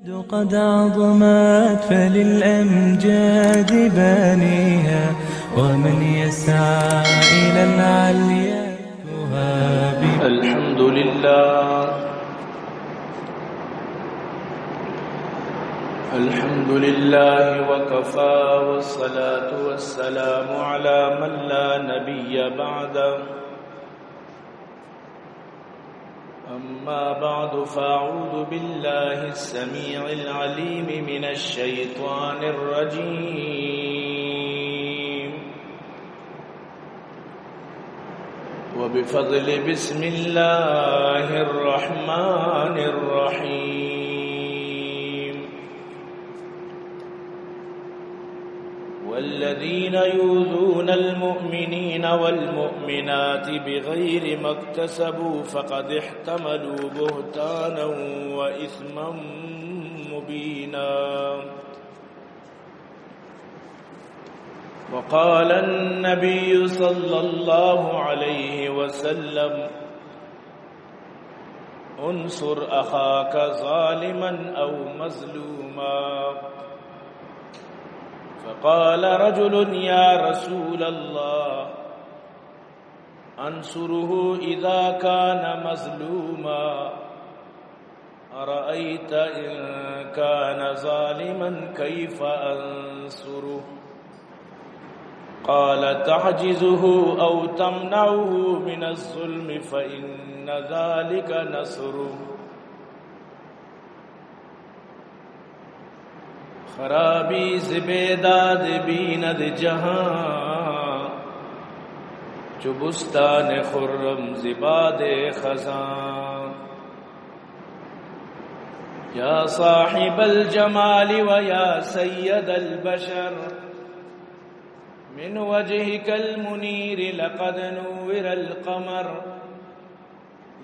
قد عظمت فللأمجاد بانيها، ومن يسعى إلى العليا يهاب. الحمد لله. الحمد لله وكفى، والصلاة والسلام على من لا نبي بعده. أما بعد، فأعوذ بالله السميع العليم من الشيطان الرجيم. وبفضل بسم الله الرحمن الرحيم. والذين يؤذون المؤمنين والمؤمنات بغير ما اكتسبوا فقد احتملوا بهتانا وإثما مبينا. وقال النبي صلى الله عليه وسلم: انصر أخاك ظالما أو مظلوما. فقال رجل: يا رسول الله، أنصره إذا كان مظلوما؟ أرأيت إن كان ظالما كيف أنصره؟ قال: تعجزه أو تمنعه من الظلم فإن ذلك نصره. خرابی ز بیداد بیند جهان، چو بستان خرم ز باد خزان. يا صاحب الجمال ويا سيد البشر، من وجهك المنير لقد نور القمر.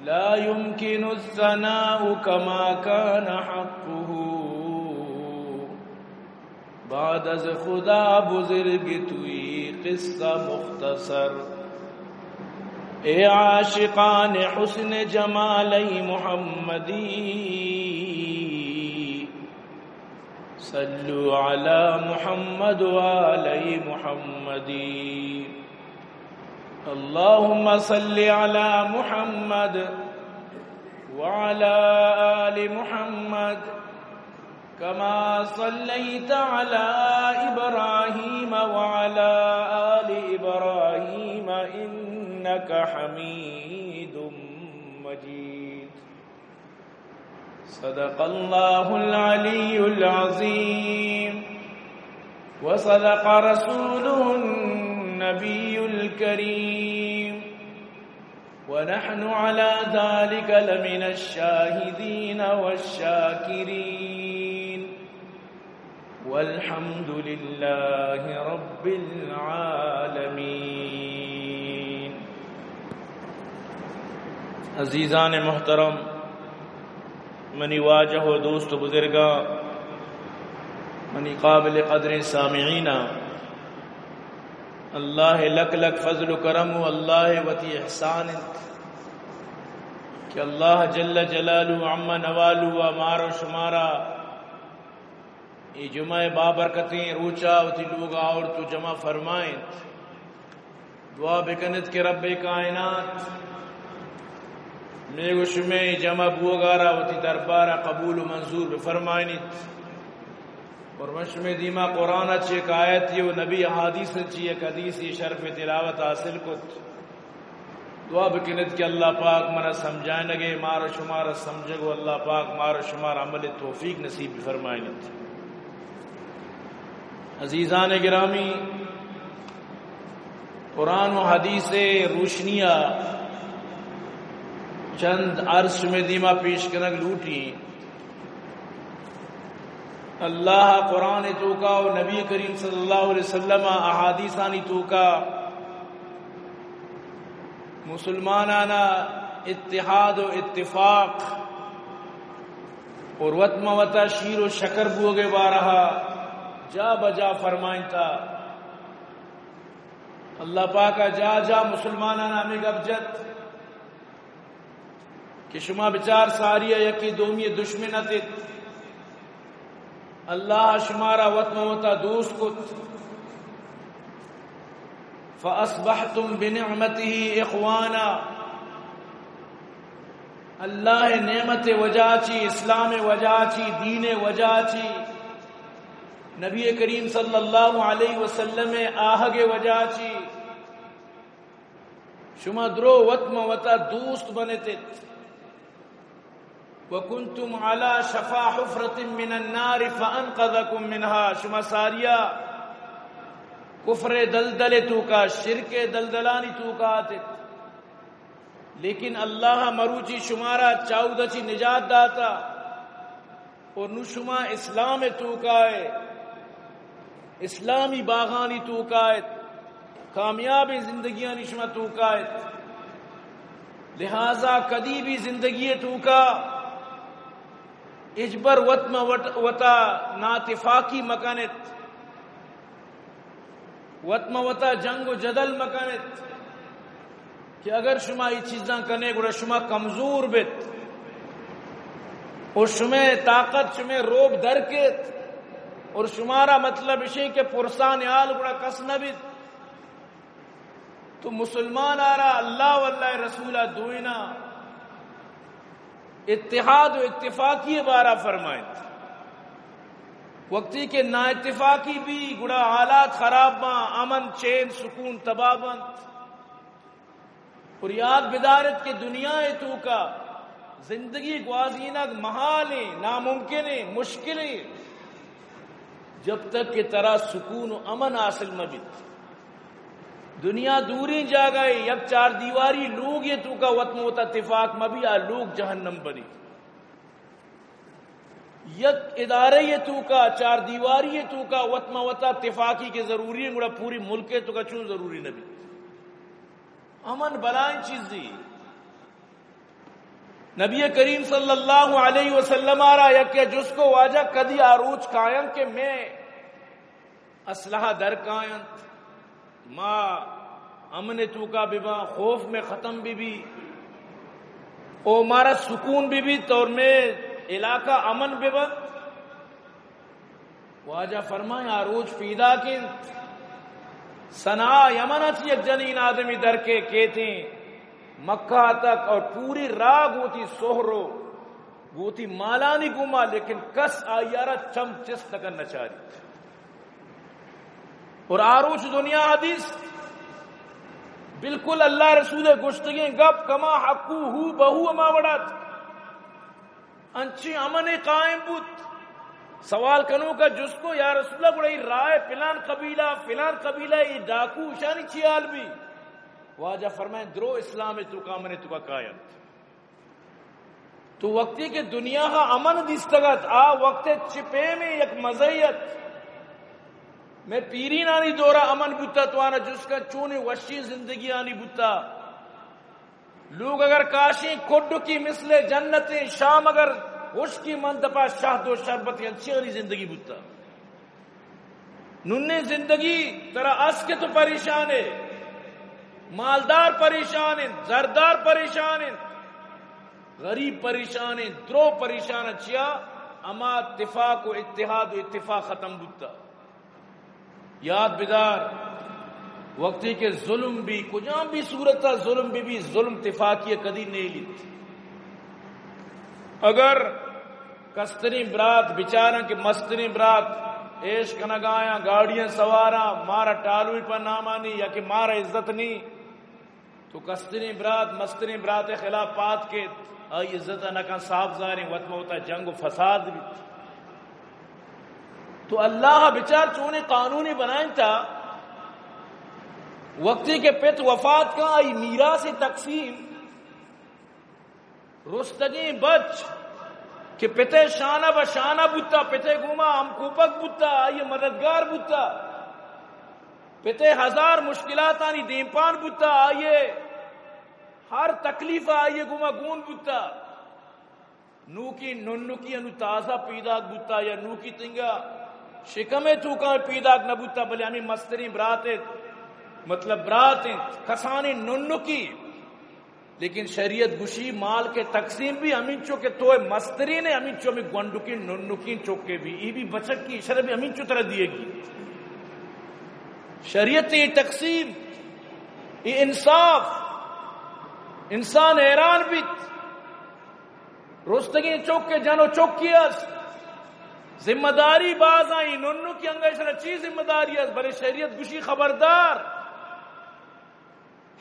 لا يمكن الثناء كما كان حقه، بعد از خدا بزرگ توئی قصه مختصر. اے عاشقان حسن جمال ای محمدی، صلوا على محمد وآل محمد. اللهم صل على محمد وعلى آل محمد كما صليت على إبراهيم وعلى آل إبراهيم إنك حميد مجيد. صدق الله العلي العظيم وصدق رسوله النبي الكريم ونحن على ذلك لمن الشاهدين والشاكرين. والحمد لله رب العالمين. عزیزان محترم، منی واجہ و دوست و بزرگاں، منی قابل قدریں سامعیناں، اللہ لک لک فضل و کرم و اللہ وتی احسان انت کہ اللہ جل جلالہ عم نوالہ مارا و شمارا اے جمعہ بابرکتیں روچا وتی لوگا آورت و جمع فرمائینت۔ دعا بکنت کہ رب کائنات مئے و شمئے جمع بوگارا وتی دربارا قبول و منظور بفرمائینیت۔ اور من شمئے دیما قرآن چہ یک آیتی و نبی احادیث چہ یک حدیثی شرف تلاوت حاصل کت۔ دعا بکنت کہ اللہ پاک منا سمجھائینگے، مارا شمارا سمجھگ و اللہ پاک مارا شمارا عمل توفیق نصیب بفرمائینیت۔ عزیزان گرامی، قرآن و حدیث روشنیا چند عرض شمئے دیما پیش کنگ لوٹی۔ اللہ قرآن توکا و نبی کریم صلی اللہ علیہ وسلم احادیثانی توکا مسلمانانا اتحاد و اتفاق اور وت ما وتا شیر و شکر بوگے بارہا جا بجا فرمائنتا۔ اللہ پاکا جا جا مسلمانانا ہمیں گپ جت کہ شما بچار ساری ء یکے دومی ء دشمن اتت، اللہ شمارا وت ماں وتا دوست کت۔ فاصبحتم بنعمته اخوانا۔ اللہ نعمت وجہ چی، اسلام وجہ چی، دین وجہ چی، نبی کریم صلی اللہ علیہ وسلم آہگ وجہ چی، شما درو وت ماں وتا دوست بنتت۔ وکنتم علی شفا حفرة من النار فانقذکم منها۔ شما ساریا کفر دلدل توکا، شرک دلدلانی توکا آتت، لیکن اللہ مروچی شمارا چاودہ چی نجات داتا۔ اور نو شما اسلام توکا ئے، اسلامی باغانی توکا ات، کامیابیں زندگیانی شما توکا ات۔ لہذا کدی بھی زندگی توکا ہچبر وت ماں وت، وتا ناتفاقی مکنت۔ وت ماں وتا جنگ و جدل مکنت کہ اگر شما اے چیزاں کنے گڑا شما کمزور بیت اور شمے طاقت، شمے روب در کیت اور شمارا مطلب اشیں کہ پرسان حال گڑا کس نہ بیت۔ تو مسلمان آرا اللہ و اللہ رسول دوئینا اتحاد و اتفاقی بارا فرمائنت۔ وقتی کہ نااتفاقی بی گڑا حالات خراب باں، امن، چین، سکون تباہ بنت۔ اور یاد بدارت کہ دنیا توکا زندگی گوازینگ محال ہیں، ناممکن ہیں، مشکل ہیں، جب تک کہ ترا سکون و امن حاصل مہ بیت۔ دنیا دوریں جاگہ ہے، یک چار دیواری لوگ یہ توکا وت ماں وتا اتفاق مہ بی، آ لوگ جہنم بنی۔ یک ادارہ یہ توکا، چار دیواری یہ توکا وت ماں وتا اتفاقی کے ضروری ہیں، گڑا پوری ملک توکا چون ضروری نہ بی۔ امن بلائیں چیزی۔ نبی کریم صلی اللہ علیہ وسلم آرا یک جست کو، واجہ کدی آ روچ کاینت کہ میں اسلحہ در کاینت، ما امن توکا بباں، خوف میں ختم بی بی، او مارا سکون بی بی، تو میں علاقہ امن ببنت۔ واجہ فرمائیں، آ روچ پیداک انت، صنعاء یمن ء چہ یک جنین آدمی در کے کیتیں مکہ تک، اور پوری راہ گوتی سہر و گوتی مالانی گوما، لیکن کس آئی ء را چم چست نہ کن نہ چاری۔ اور آ روچ دنیا حدیث بالکل اللہ رسول گشتگیں گپ کما حقو ہو بہو ہما وڑات۔ انچیں امنے قائم بوت۔ سوال کنوکا جست کو، یا رسول اللہ، گڑا اے رائے فلان قبیلہ، فلان قبیلہ، اے ڈاکو، اشانی چی حال بی؟ واجہ فرمائیں، درو اسلام توکا، امن توکا کاینت۔ تو وقتی کہ دنیا ہا امن دیستگت، آ وقت چہ پیمیں یک مزیت۔ میں پیرینانی دورا امن بوتا، تو آنا جست کن چونیں وشیں زندگی آنی بوتا۔ لوگ اگر کاشیں کڈکی مثل جنتیں، شام اگر ہشکی من دپا شہد و شربت، انچیانی زندگی بوتا۔ نونیں زندگی ترا اس کہ تو پریشان ئے، مالدار پریشان انت، زردار پریشان انت، غریب پریشان انت، درو پریشان انت۔ چیا؟ ہما اتفاق و اتحاد و اتفاق ختم بوتا۔ یاد بدار، وقتی کہ ظلم بی، کجام بھی صورت ء ظلم بی بی، ظلم تفاقی کدی نیلیت۔ اگر کستریں برات بچاراں کہ مستریں برات عیش کنگایاں، گاڑیاں سواراں، مارا ٹالوی پر نامانی یا کہ مارا عزت نی، تو کستریں برات مستریں برات خلاف پاد کیت، آئی عزت ء نہ کن، صاف ظاہریں وت مہ وتا جنگ و فساد بیت۔ تو اللہ بچار چونیں قانونے بنائینتا، وقتی کہ پت وفات کن، آئی میراث تقسیم، رستگیں بچ کہ پتے شانہ بہ شانہ بوتا، پتے گوما ہم کوپگ بوتا، آئی مددگار بوتا، پتے ہزار مشکلاتانی دیمپان بوتا، آئی ہر تکلیف آئی گوما گون بوتا۔ نوکی ننکی انو تازہ پیداک بوتا یا نوکی تنگا شکم توکا پیداک نہ بوتا، بلے ہمیں مستریں برات، مطلب برات انت، کسانیں ننکی لیکن شریعت گشی مال کے تقسیم بھی ہمینچو کہ تو مسترین ہے، ہمینچو ہمیں گونڈکیں ننکیں چوکے بھی، ای بھی بچکی، اشرا بھی ہمینچو ترا دیے گی۔ شریعت ای تقسیم، ای انصاف، انسان حیران بیت۔ رستگیں چوکے جن و چوکی است، ذمہ داری باز آئی، ننکی انگا اشرا چی ذمہ داری است؟ بلے شریعت گشی خبردار،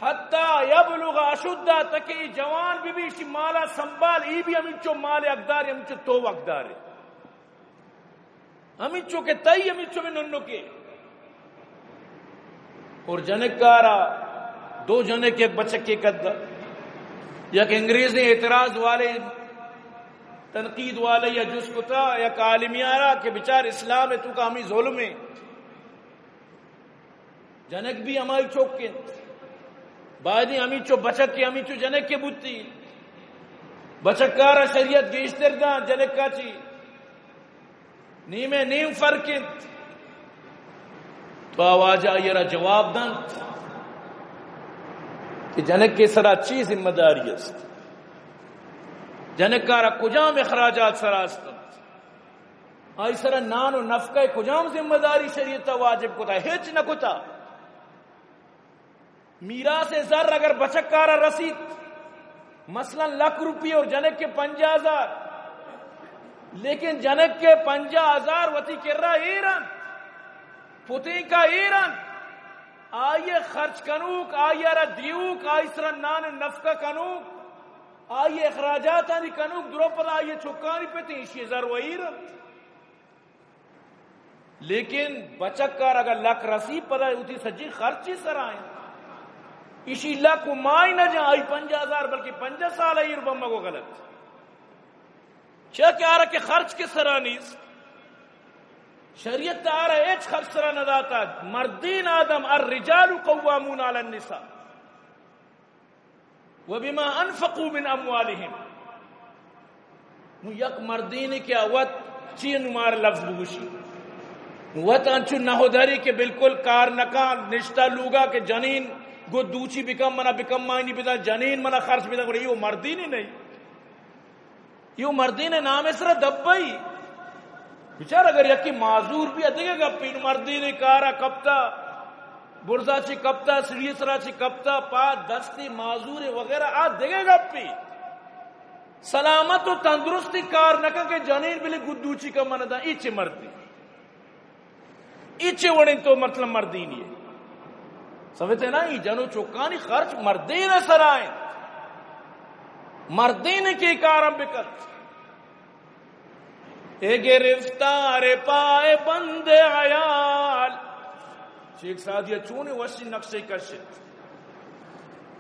حتی یبلغ اشدہ، تکہ ای جوان بی بی، اشی مالا سنبھال، ای بھی ہمینچو مال حقدار، ہمینچو تو حقدار ہے۔ ہمینچو کہ تئی، ہمینچو میں ننکے۔ اور جنکارا دو جنک یک بچکے قد، یک انگریزیں اعتراض والے، تنقید والے یا جس کتا، یک عالمیارا کہ بچار اسلام ہے تو کا ہمیں ظلم ہے۔ جنک بھی ہمائی چک انت۔ بایدیں ہمینچو بچک کہ ہمینچو جنک کہ بوتی۔ بچکارا شریعت گیشتر دان، جنکا چی؟ نیمے نیم فرق انت۔ تو آ واجہ آئی را جواب دنت کہ جنک کے سرا چی ذمہ داری است؟ جنکارا کجام اخراجات سرا است؟ آئی سرا نان و نفقہ کجام ذمہ داری شریعت واجب کتا؟ ہچ نہ کتا۔ میراث زر اگر بچکارا رسیت، مثلاً لکھ روپی اور جنک کے پنجاہ ہزار، لیکن جنک کے پنجاہ ہزار وتی کرا ایر انت، پتینکا ایر انت، آئی خرچ کنوک، آئی را دیوک، آئی سرا نان نفقہ کنوک، آئی اخراجاتانی کنوک، درو پدا آئی چکانی پتیں، اشی زر و ایر انت۔ لیکن بچکار اگر لک رسی، پدا وتی سجی خرچی سرا انت۔ اشی لک و مائی نہ جان، آئی پنجاہ ہزار بلکہ پنجاہ سال ایر بمگو غلط۔ چیا کہ آرا کہ خرچ کے سرا نیست۔ شریعت آرا ہچ خرچ سرا نہ داتا۔ مردین آدم، الرجال قوامون علی النساء۔ وبما انفقوا من اموالهم۔ نو یک مردینے کہ آ وت چی نو مار لفظ بگوشی۔ نو وت انچو نہ داری کہ بالکل کار نکان، نشتہ لوگا کہ جنین گو دوچی بکم منا بکم مانی بدا، جنین منا خرچ بدا، گڑا ایو مردینے نہیں۔ ایو مردین نام سرا دبئی۔ بچار اگر یکی معذور بھی ادگہ گپی، نو مردین کارا کپتا، برزا چی کپتا، سڑی سرا چی کپتا، پا دستی معذور وغیرہ آ دگہ گپی۔ سلامت و تندرستی کار نکن کہ جنین بلی گدوچی کا من دا، ای چی مردی؟ ای چی وڑیں تو مطلب مردینی ہے؟ سمجھتے نا، ای جنو چکانی خرچ مردین سرائیں۔ مردین کی کارم بکت۔ اے گرفتار پائے بند عیال۔ شیخ سعدی چون وشی نقشے کشت۔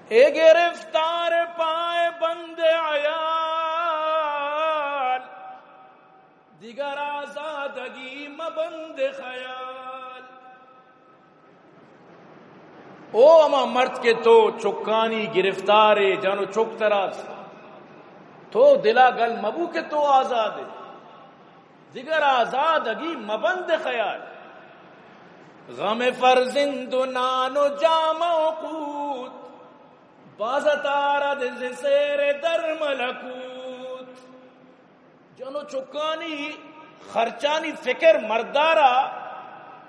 اے گرفتار پائے بند عیال، دگر آزادگی مبند خیال۔ او ہما مرد کہ تو چکانی گرفتارے، جن و چک تراس، تو دلا گل مبو کہ تو آزادے۔ دگر آزادگی مبند خیال۔ غم فرزند و نان و جامہ و قوت، باز تارد ز سیر در ملکوت۔ جن و چکانی خرچانی فکر مردارا،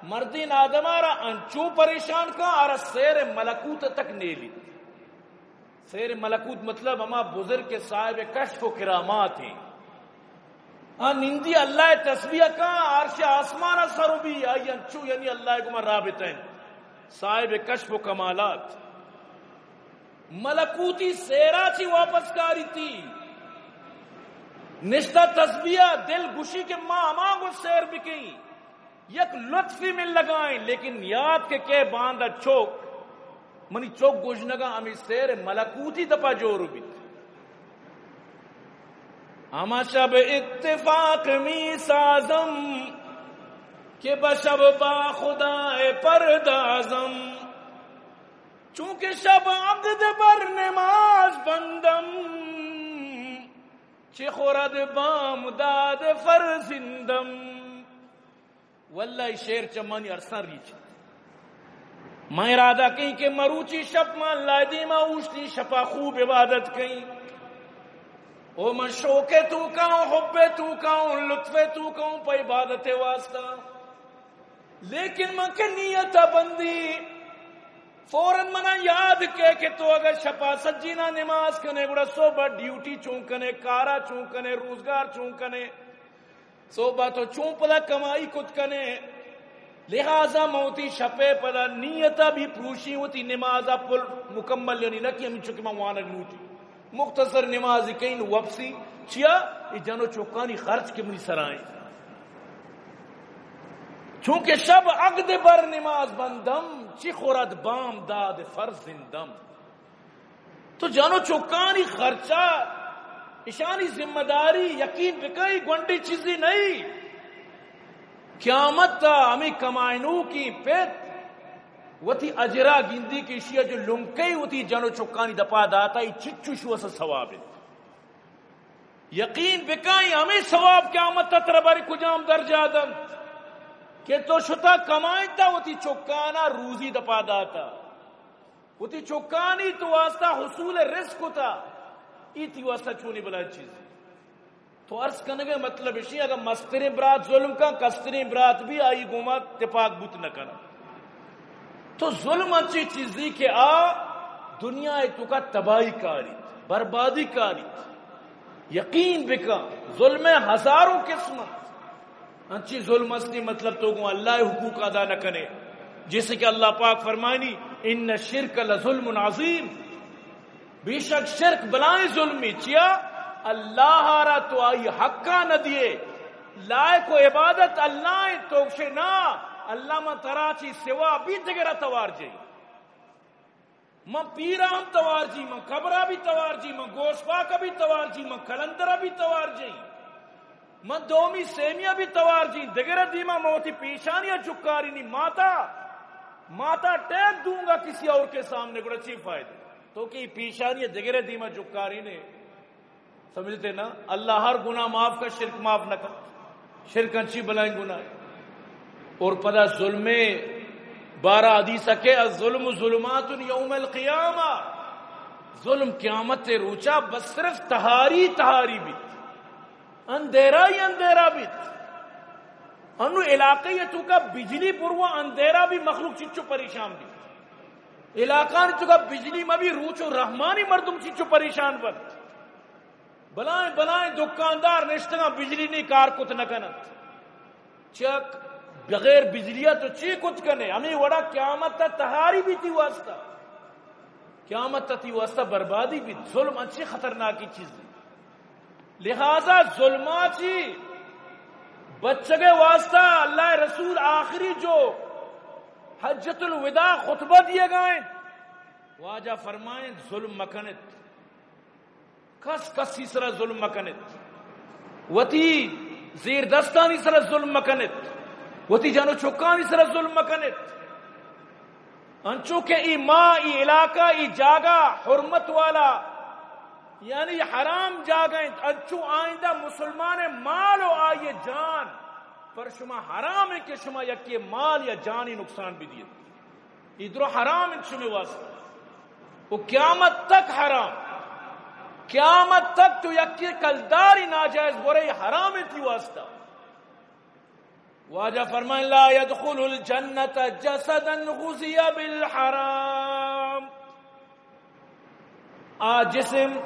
مردین آدمارا انچو پریشان کن، آرا سیر ملکوت تک نیلی۔ سیر ملکوت مطلب ہما بزرگ کہ صاحب کشف و کرامات ہیں۔ آ نندی اللہ تسبیح کن، عرش آسمان سر بھی، آئی انچو یعنی اللہ گما رابطہ ہیں۔ صاحب کشف و کمالات۔ ملکوتی سیرا چی واپس کاری تی۔ نشتہ تسبیح، دل گوشی کہ ما ہما گو سیر بکیں۔ یک لطفی من لگائیں، لیکن یاد کہ کے باندا چوک، منی چوک گوشنگا ہمیں سیر ملکوتی دپا جور بیت۔ ہما شب اتفاق می سازم، کہ بہ شب با خدا پردازم۔ چونکہ شب عقد بر نماز بندم، چہ خورد بامداد فرزندم۔ واللہ ای شعر چمانی ارساں ریچ۔ من ارادہ کئیں کہ مروچی شپ من اللہ دیما اوشتیں، شپا خوب عبادت کئیں۔ او من شوق توکا اوں، حب توکا اوں، لطف توکا اوں پہ عبادت واسطہ۔ لیکن من کہ نیت بندی، فوراً منا یاد کئے کہ تو اگر شپا سجینا نماز کنے، گڑا صبح ڈیوٹی چون کنے، کارا چون کنے، روزگار چون کنے، صبح تو چون پدا کمائی کت کنے۔ لہذا من وتی شپے پدا نیتا بھی پروشی، وتی نمازا پل مکمل، یعنی نہ کہ ہمینچو کہ من وانگ لوٹی، مختصر نمازی کئیں وپسی۔ چیا؟ اے جن و چکانی خرچ کہ منی سرائیں۔ چونکہ شب عقد بر نماز بندم، چی خورد بام داد فرزندم۔ تو جن و چکانی خرچہ، اشانی ذمہ داری، یقین بکئی گونڈی چیزی نہیں۔ قیامت تا ہمیں کمائنوکی پت وتی اجرا گندی کہ اشیا جو لنکئی وتی جن و چکانی دپا داتا، ای چچو شو اس ثواب انت۔ یقین بکئی ہمیں ثواب قیامت تا ترا باری کجام درجہ دنت کہ تو شتا کمائنتا وتی چکانا روزی دپا داتا۔ وتی چکانی تو واسطہ حصول رزق کتا، ای تی واسطہ چونی بلائیں چیز۔ تو عرض کنگے مطلب اشی، اگر مستریں برات ظلم کن، کستریں برات بھی آئی گوما تپاک بوت نہ کن۔ تو ظلم انچی چیزی کہ آ دنیا توکا تباہی کاری، بربادی کاری۔ یقین بکن، ظلم ہزاروں قسم انت۔ انچی ظلم استی، مطلب تو گوں اللہ حقوق ادا نہ کنے، جیسے کہ اللہ پاک فرمائنی، ان الشرک لظلم عظیم، بے شک شرک بلائیں ظلمی۔ چیا؟ اللہ را تو آئی حقا نہ دیے، لائق و عبادت اللہ ہیں، تو گشے نا، اللہ من ترا چی سوا بھی دگرا توار جئی۔ من پیرا ہم توار جی، من قبرا بھی توار جی، من گوش پاکا بھی توار جی، من قلندرا بھی توار جی، من دومی سیمیا بھی توار جی، دگرا دیما من وتی پیشانیا جکارینی، ماتا، ماتا ٹیک دوں گا کسی اور کے سامنے، گڑا چی فائدہ؟ تو کہ پیشانیا دگرا دیما جکارینے۔ سمجھتے نا؟ اللہ ہر گناہ معاف کا، شرک معاف نہ کا۔ شرک انچی بلائیں گناہ ہے۔ اور پدا ظلم بارہ حدیث کہ الظلم ظلمات یوم القیامہ، ظلم قیامت روچا بس صرف تہاری تہاری بیت، اندھیرا ہی اندھیرا بیت۔ انو علاقہ یہ تو کا بجلی بروا اندھیرا بھی مخلوق چچو پریشان بیت۔ علاقہ تو کا بجلی میں بھی روچ و رحمانی مردم چچو پریشان بنت۔ بلائیں بلائیں دکاندار نشتگاں، بجلی نی کار کت نہ کنت۔ چک بغیر بجلیا تو چی کت کنے؟ ہمیں وڑا قیامت تا تہاری بھی تی واسطہ، قیامت تا تی واسطہ بربادی بھی۔ ظلم انچی خطرناکی چیز ہے۔ لہذا ظلما چی بچگے واسطہ اللہ رسول آخری جو حجت الوداع خطبہ دیے گائیں، واجہ فرمائیں، ظلم مکنت۔ کس کسی سرا ظلم مکنت، وتی زیر دستانی سرا ظلم مکنت، وتی جن و چکانی سرا ظلم مکنت۔ انچو کہ ای ماں، ای علاقہ، ای جاگہ حرمت والا، یعنی حرام جاگہ انت، انچو آئندہ مسلمان مال و آئی جان پر شما حرام ہے کہ شما یکی مال یا جانی نقصان بھی دیت۔ ای درو حرام انت شمے واسطہ۔ و قیامت تک حرام۔ قیامت تک تو یکی کلداری ناجائز برے، حرام انت تی واسطہ۔ واجہ فرمائیں، لا يدخل الجنة جسدا غذي بالحرام۔ آ جسم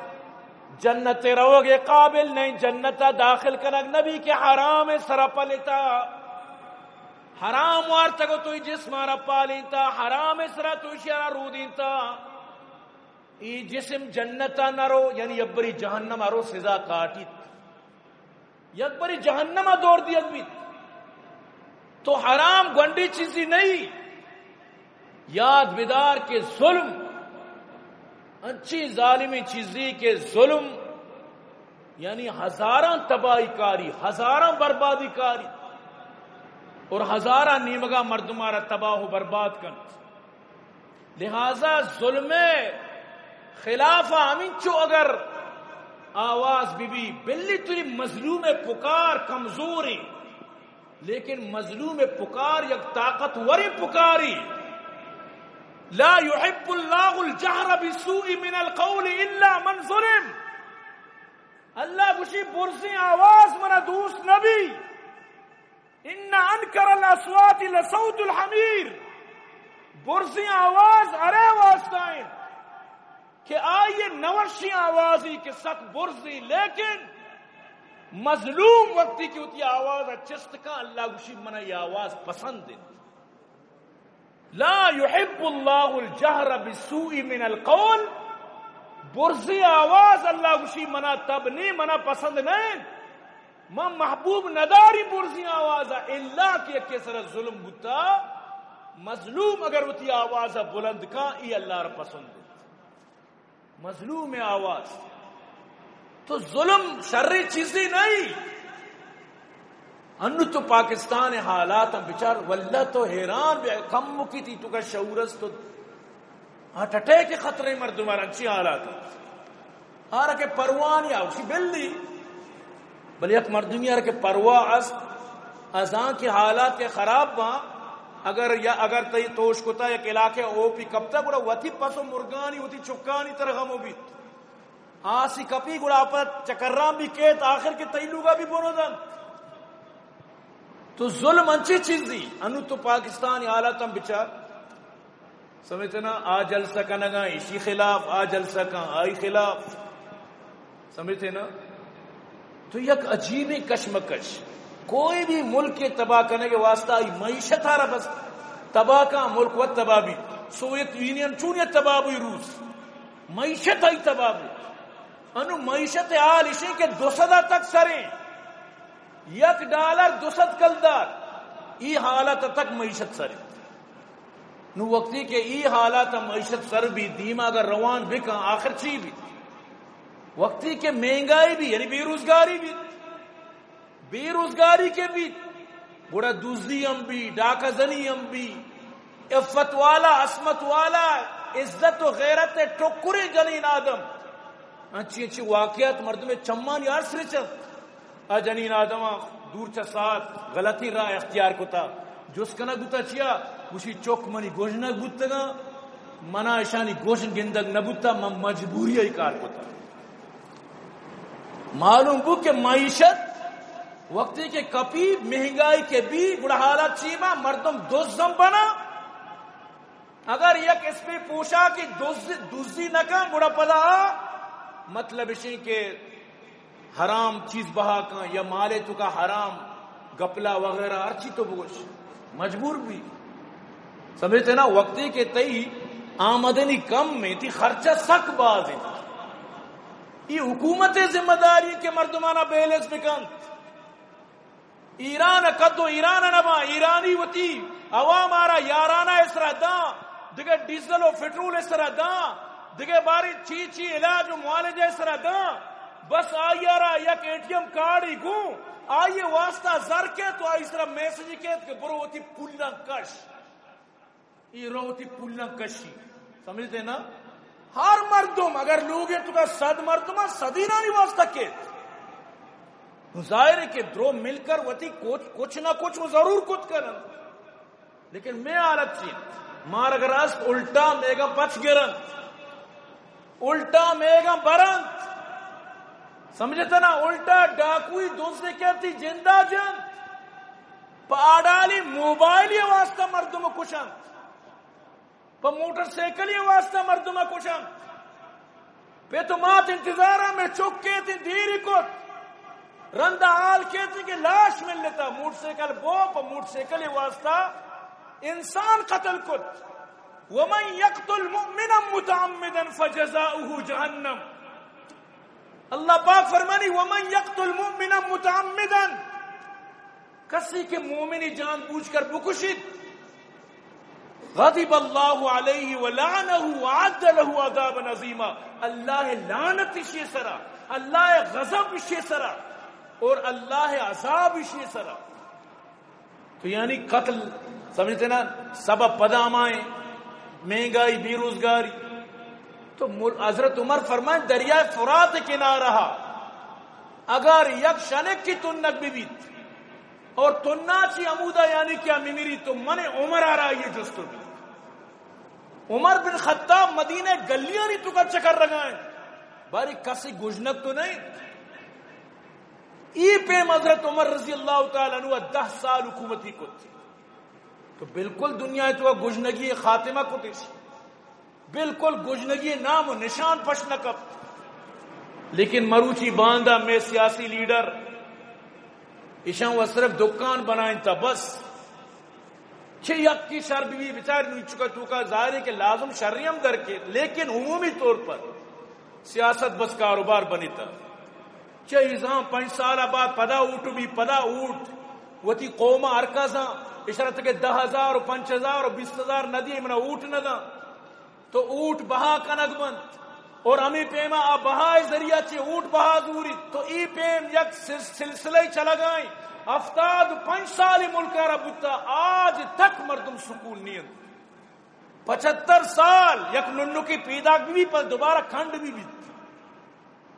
جنت روگ قابل نہیں، جنت داخل کنگ نبی کہ حرام سرا پلتا۔ حرام وارتگو تو جسم را پالینتا، حرام سرا تو شرا رودینتا۔ ای جسم جنت نرو، یعنی یبری جہنم ارو سزا کاٹیت۔ یک بری جہنم ء دور دیگ بیت۔ تو حرام گونڈی چیزی نہیں۔ یاد بدار کہ ظلم انچی ظالمی چیزی کہ ظلم یعنی ہزاراں تباہی کاری، ہزاراں بربادی کاری اور ہزاراں نیمگا مردمارا تباہ و برباد کنت۔ لہذا ظلم خلاف ہمینچو اگر آواز بی بی، بلی تری مظلوم پکار کمزوری، لیکن مظلوم پکار یک طاقتوریں پکاری۔ لا يحب الله الجهر بالسوء من القول إلا من ظلم. اللہ گوشی، برزیں آواز منا دوست نبی. إن أنكر الأصوات لصوت الحمير. برزیں آواز ارے واسطہ انت کہ آئی نوشیں آوازی کہ سک برزیں، لیکن مظلوم وقتی کہ وتی آواز چست کن، اللہ گوشی، منا یہ آواز پسند انت. لا يحب الله الجهر بالسوء من القول. برزیں آواز، اللہ گوشی، منا تب نی، منا پسند نہ انت. من محبوب نداری برزیں آواز، الا کہ یکے سر ظلم بوتا. مظلوم اگر وتی آواز بلند کن، ای اللہ را پسند انت. مظلوم آواز. تو ظلم شر چیزی نہیں. انو تو پاکستان حالات ہم بچار، واللہ تو حیران بے، کم کی تھی تو کا شعور است تو ہارٹ اٹیک کے خطرے مردم آر انچی حالات. آر کہ پرواہ نی آوشی بل دی. بلے یک مردمی آر کہ پرواہ است، از آن کہ حالات کے خراب باں، اگر یا اگر تئی توش کتا یک علاقے او پی کپتا، گڑا وتی پس و مرگانی، وتی چکانی تر غم و بیت. آسی کپی گڑا پہ چکران بھی کیت، آخر کے تئی لوگا بھی برو دنت. تو ظلم انچی چیزی، انو تو پاکستانی حالات ہم بچار. سمجھتے نا؟ آ جلسہ کنگا ایشی خلاف، آ جلسہ کن آئی خلاف. سمجھتے نا؟ تو یک عجیبیں کشمکش. کوئی بھی ملک کے تباہ کرنے کے واسطہ آئی معیشت آ رہا بس تباہ کا، ملک و تباہ بھی. سوویت یونین چونیا تباہ ہوئی؟ روس معیشت آئی تباہ ہوئی. انو معیشت حال اشی کہ دو سد تک سریں، یک ڈالر دو سد کلدار، ای حالت تک معیشت سریں. نو وقتی کہ ای حالات معیشت سر بھی، دیما اگر روان بکن، آخر چی بھی؟ وقتی کہ مہنگائی بھی، یعنی بے روزگاری بھی، بے روزگاری کے بھی، گڑا دزی ہم بھی، ڈاکہ زنی ہم بھی، عفت والا، عصمت والا، عزت و غیرت ٹکرے جنین آدم. انچی انچی واقعات مردم چمان یار سرچت. آ جنین آدم دور چہ ساعت غلطی راہ اختیار کتا. جست کنگ بوتا چیا؟ گوشی، چک منی گژنگ بوتگاں، منا اشانی گژن گندگ نہ بوتا، من مجبوری ای کار کتا. معلوم بو کہ معیشت وقتی کہ کپی، مہنگائی کے بی، گڑا حالات چی با؟ مردم دزم بنا. اگر یک اسپی پوشاکی دز-، دزی نہ کن، گڑا پدا آ مطلب اشیں کہ حرام چیز بہا کن یا مالے تو کا حرام گپلا وغیرہ ہر چی تو بگوش، مجبور بھی. سمجھتے نا؟ وقتی کہ تئی آمدنی کم میں، تی خرچہ سک باز ہیں. یہ حکومت ذمہ داری کہ مردمانا بیلنس بکنت. ایران ء قد و ایران ء نباں، ایرانی وتی عوام آرا یارانہ ء سرا داں، دگہ ڈیزل و پٹرول ء سرا داں، دگہ باری چی چی علاج و معالجہ ء سرا داں، بس آئی آرا یک اے ٹی ایم کارڈ ہی گوں، آئی واسطہ زر کیت و آئی سرا میسج کیت کہ برو وتی پولاں کش. ای رو وتی پولاں کشی. سمجھتے نا؟ ہر مردم، اگر لوگے تو کا صد مردم، صدینانی واسطہ کیت. تو ظاہر ہے کہ درو مل کر وتی کچھ، کچھ نہ کچھ وہ ضرور کت کرن. لیکن میں حالت چی؟ مار اگر است الٹا میگا پچ گرن. الٹا میگا برنت. سمجھتے نا؟ الٹا ڈاکوئی دزے کہتی جندا جنت. پہ آڈالی موبائلی واسطہ مردم کشنت. پہ موٹر سائیکلی واسطہ مردم کشنت. پہ تو مات انتظارا میں چک کیت دیری کت. رندا حال کیت کہ لاش ملتا. موٹر سائیکل بو، پہ موٹر سائیکلی واسطہ انسان قتل کت. ومن يقتل مؤمنا متعمدا فجزاؤه جهنم. اللہ پاک فرمانی، ومن يقتل مؤمنا متعمدا، کسی کہ مومنی جان بوجھ کر بکشیت، غضب الله عليه ولعنه وأعد له عذابا عظيما. اللہ لعنت اشی سرا، اللہ غضب اشی سرا، اور اللہ عذاب اشی سرا. تو یعنی قتل، سمجھتے نا، سبب پدا ہمائیں، مہنگائی، بے روزگاری. تو مر-، حضرت عمر فرمائیں، دریائے فرات کنارہ اگر یک شنکی تنک بہ بیت اور تناچی ہمودا یعنی کہ ہمیں میری تو من عمر آ رہا یہ جستو بھی. عمر بن خطاب مدینہ گلیانی توکا چکر رگائیں، باری کسی گژنگ تو نہیں۔ ای پیم حضرت عمر رضی اللہ تعالی عنہ دہ سال حکومتی کت، تو بالکل دنیا تو گژنگی خاتمہ کتش، بالکل گژنگی نام و نشان پش نہ کپت۔ لیکن مروچی باندا میں سیاسی لیڈر ایشاں و صرف دکان بنائیں تا بس، چہ یکی شر بی بی بچار نو چکا توکا ظاہر ہے کہ لازم شری ہم در کے، لیکن عمومی طور پر سیاست بس کاروبار بنیتا۔ چہ ایزاں پنچ سال بعد پدا اوٹ بی، پدا اوٹ، وتی قوم ہر کساں اشرت کے دہ ہزار و پنچ ہزار و بیست ہزار ندی، منا اوٹ نہ داں۔ تو اوٹ بہا کنگ بنت اور ہمیں پیما آ بہا ذریعہ چے اوٹ بہا زوریت۔ تو ای پیم یک سل-، سلسلہ چلگائیں، ہفتاد پنچ سال ملک را بوتا، آج تک مردم سکون نیت۔ پچہتر سال یک ننکی پیداک بی، پر دوبارہ کھنڈ بی بیت۔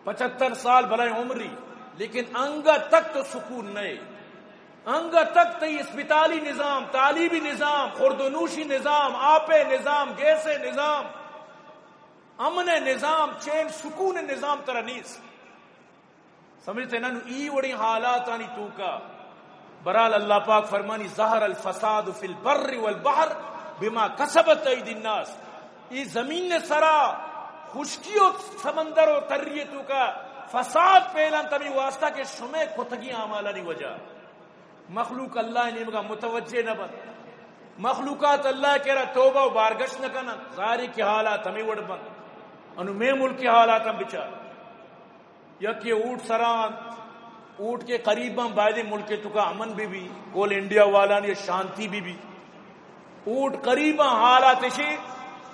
پچہتر سال بلائیں عمری، لیکن انگت تک تو سکون نئے۔ انگت تک تئی اسپتالی نظام، تعلیمی نظام، خورد و نوشی نظام، آپ نظام، گیس نظام، امن نظام، چین سکون نظام ترا نیست۔ سمجھتے نا؟ نو ای وڑیں حالاتانی توکا برحال اللہ پاک فرمانی، ظہر الفساد فی البر والبحر بما کسبت ایدی الناس۔ ای زمین سرا خشکی و سمندر و تری توکا فساد پیلان تمی واسطہ کہ شمے کتگی اعمالانی وجہ۔ مخلوق اللہ نیمگا متوجہ نہ بنت، مخلوقات اللہ کرا توبہ و بارگشت نہ کنن، ظاہر ہے کہ حالات ہمیں وڑ بنت۔ انو میں ملک کے حالات ہم بچار۔ یک یہ اوٹ سرا انت، اوٹ کے قریباں بایدیں ملک توکا امن بی بی، کول انڈیا والانی شانتی بی بی۔ اوٹ قریباں حالات اشی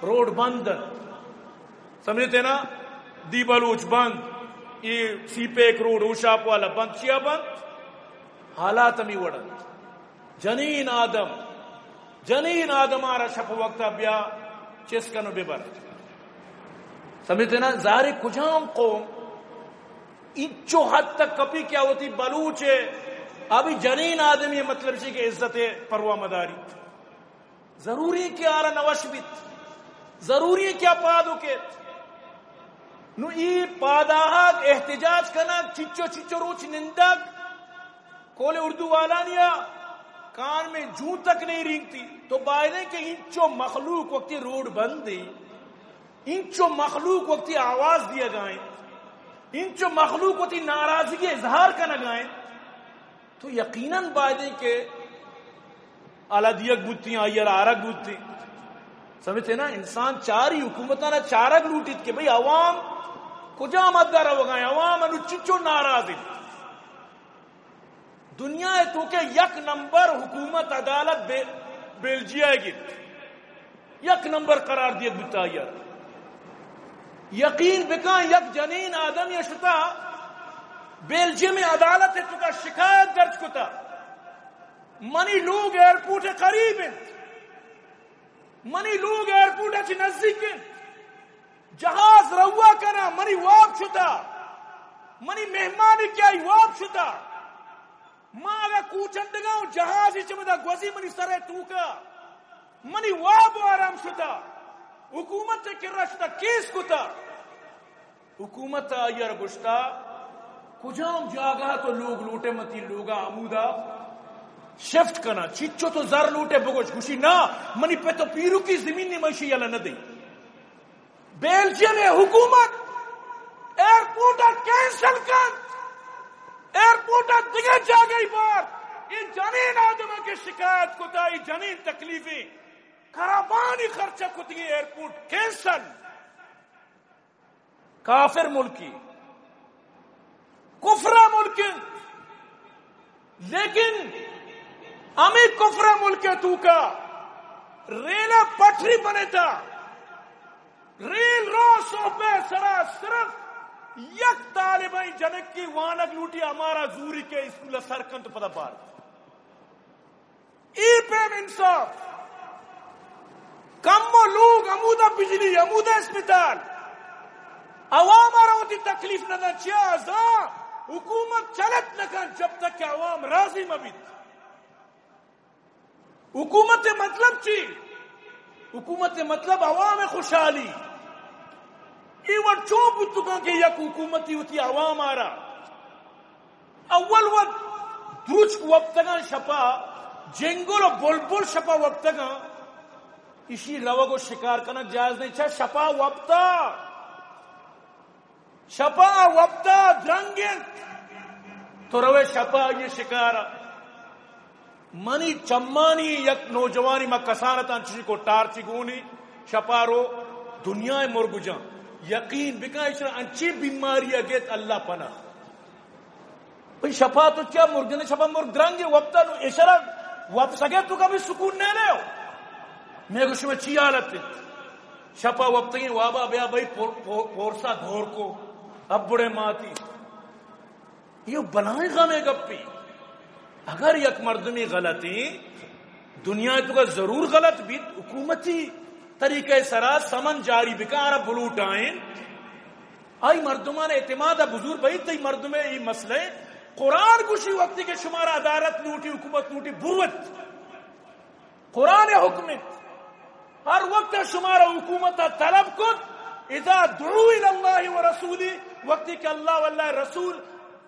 روڈ بند انت۔ سمجھتے نا؟ دی بلوچ بند، یہ سی پیک روڈ، ہوشاپ والا بند، چیا بند؟ حالات ہمیں وڑ انت۔ جنین آدم، جنین آدم آرا شپ وقتا بیا چس کنو ببر۔ سمجھتے نا؟ ظاہر کجام قوم انچو حد تک کپی کیا ہوتی بلوچ ہے، ابھی جنین آدمی مطلب چی کہ عزت پرواہ مداری۔ ضروری کہ آرا نوش بیت، ضروری کہ آ پادو کیت۔ نو ای پاداہگ احتجاج کنگ، چچو چچو روچ نندگ، کول اردو والانیا کان میں جون تک نہیں رینگتی۔ تو بایدیں کہ انچو مخلوق وقتی روڈ بند دی، انچو مخلوق وقتی آواز دیا گائیں، انچو مخلوق وقتی ناراضگی اظہار کنگائیں، تو یقیناً بایدیں کہ آلا دیگ بوتیں، آئی را آرگ بوتیں۔ سمجھتے نا؟ انسان چاری حکومتانا چارگ لوٹیت کہ بھئی عوام کجام حد روگائیں، عوام انو چچو ناراض انت۔ دنیا ء توکا یک نمبر حکومت عدالت بے-، بیلجیا ء گیت۔ یک نمبر قرار دیگ بوتا آئی ء۔ یقین بکن، یک جنین آدمی شتا بیلجیم عدالت ء توکا شکایت درج کتا، منی لوگ ایئرپورٹ ء قریب انت، منی لوگ ایئرپورٹ ء چہ نزیک انت، جہاز روا کنا، منی واب شتا، منی مہمانی کیا واب شتا۔ ما اگاں کوچندگاں و جہازی چمدا گوزی منی سر ء توکا، منی واب و آرام شتا۔ حکومت ء کرا شتا، کیس کتا۔ حکومت ء آئی ء را گوشتا، کجام جاگہ تو لوگ لوٹے، من تئی لوگا ہمودا شفٹ کناں، چچو تو زر لوٹے بگوش۔ گوشی، نا، منی پت و پیروکی زمین نی، من ایشی یلہ نہ دئی۔ بیلجیم ء حکومت ایئرپورٹ ء کینسل کنت، ایئرپورٹ ء دگہ جاگہی بارت۔ اے جنین آدم ء کہ شکایت کتا، اے جنین تکلیفیں کرابانی خرچہ کتگی ایئرپورٹ کینسل۔ کافر ملکی، کفر ء ملک انت، لیکن ہمے کفر ء ملک ء توکا ریل ء پٹری بنتا، ریل رو، صحب ء سرا صرف یک طالبیں جنکے وانگ لوٹی، ہمارا زوری کہ اسکول ء سر کنت پدا بار۔ اے پیم انصاف۔ کمو لوگ ہمودا بجلی، ہمودا اسپتال۔ عوام ء را وتی تکلیف نہ دنت، چیا؟ زاں حکومت چلت نہ کنت جب تک کہ عوام راضی مہ بیت۔ حکومت ء مطلب چی؟ حکومت ءِ مطلب عوام ءِ خوشحالی۔ اے وڑ چون بوتگاں کہ یک حکومتی وتی عوام ءَ را اول وت دروچک وپتگاں، شپا جنگل و بلبل شپا وپتگاں، ایشی روگ و شکار کنگ جائز نہیں۔ چہ شپا وپتا، شپا وپتا درنگ انت، تو روے شپا آئی شکارا۔ منی چمانی یک نوجوانی، ما کسان اتاں، چشی کو ٹارچی گونی، شپا رو دنیا مرگ جان۔ یقین بکن، اشرا انچی بیماری اگیت، اللہ پناہ۔ بھئی شپا تو چیا مرگ نے، شپا مرگ درنگے، وپتا نو اشرا وپسگے تو کبھی سکون نہیں لے ہو۔ میں گوشی میں چی حالت ہے؟ شپا وپتگیں وابا بیا بھئی پور-، پور-، پورسا دور کو، اب بڑے ماتی۔ یہ بلائیں غمے گپی۔ اگر یک مردمی غلطی، دنیا تو کا ضرور غلط بیت، حکومتی طریقہ سرا سمن جاری بکا، آرا بلوٹائیں۔ آئی مردمان اعتماد بزور بھئی، تئی مردمے ای مسئلہ۔ قرآن گوشی وقتی کہ شمارا عدالت لوٹی، حکومت لوٹی، بروت۔ قرآن حکم انت۔ ہر وقت شمارا حکومت طلب کت، اذا دعوا الی اللہ و رسولی، وقتی کہ اللہ و اللہ رسول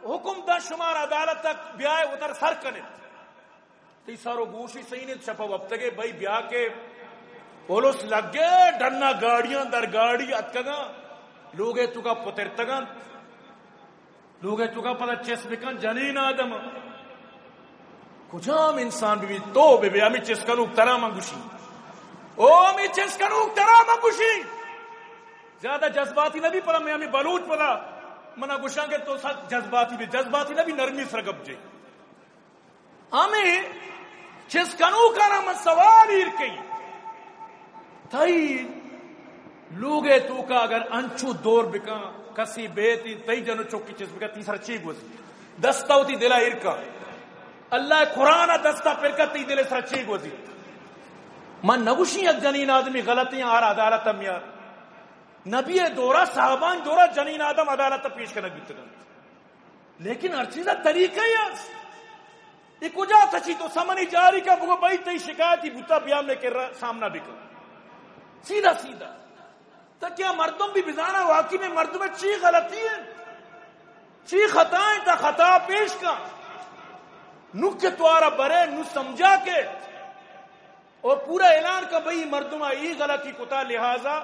حکم دا شمارا عدالت تک بیائے، ادھر سر کنت۔ تئی سر و گوشی صحیح نہیں، شپا وپتگے بھئی بیا کہ پولیس لگے، ڈنا گاڑیاں در گاڑی اتکگاں، لوگے تو کا پترتگاں۔ لوگے تو کا پدا چس بکن جنین آدم۔ کجام انسان بی بی تو بی بی ہمیں چس کنوک ترا من گوشی۔ او ہمیں چس کنوک ترا من گوشی۔ زیادہ جذباتی نہ بی پدا، میں ہمیں بلوچ پدا منا گوشاں کہ تو سک جذباتی بی، جذباتی نہ بی، نرمی سر گپ جے۔ ہمیں چس کنوکانا من سوال ایر کئی۔ تئی لوگے توکا اگر انچو دور بکن، کسی بیتی تئی جنو چکی چس بکن، تئی سر چی گوزی؟ دستا وتی دلا ایر کن۔ اللہ قرآن دستا پر کن، تئی دل سر چی گوزی؟ من نگوشی یک جنین آدمی غلطی آر عدالت میار۔ نبی دورا، صحابان دورا جنین آدم عدالت پیش کنگ بیتگنت۔ لیکن ہر چیزا طریقہ ہی است۔ اے کجا تچی تو سمنی جاری کا بگو بھئی تئی شکایتی بوتا بیا میں کرا سامنا بکن۔ سیدھا سیدھا۔ تا کیا مردم بی بزانا واقعی میں مردم چی غلطی ہے؟ چی خطا ہے تا خطا پیش کا۔ نو کہ توارا برے، نو سمجھا کے۔ اور پورا اعلان کا بھئی مردم ای غلطی کتا لہذا